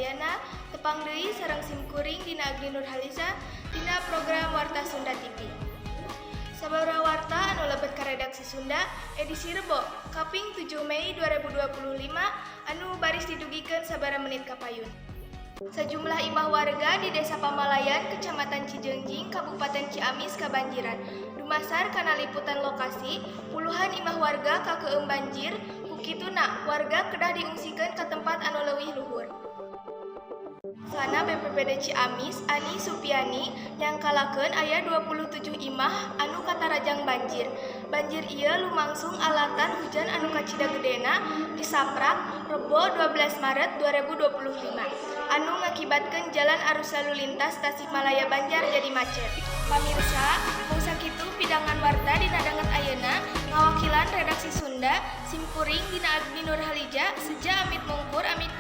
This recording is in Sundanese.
sadayana, tepang deui sareng simkuring Dina Agni Nurhaliza dina program Warta Sunda TV. Sababaraha warta anu lebet ka redaksi Sunda edisi Rebo kaping 7 Mei 2025 anu baris didugikeun sabaraha menit kapayun. Sejumlah imah warga di Desa Pamalayan, Kecamatan Cijeungjing, Kabupaten Ciamis kabanjiran. Dumasar kana liputan lokasi, puluhan imah warga kakeum banjir, ku kituna warga kedah diungsikeun ka tempat anu leuwih luhur. Sana BPBD Ciamis, Ani Supiani, nyangkalakeun aya 27 imah anu katarajang banjir. Banjir ieu lumangsung alatan hujan anu kacida gedena disaprak Rebo 12 Maret 2025 anu ngakibatkeun jalan arus lalu lintas Tasikmalaya Banjar jadi macet. Pamirsa, mung sakitu pidangan warta dina danget ayeuna. Ngawakilan redaksi Sunda, simkuring Dina Agni Nurhalija, seja amit mungkur, amit.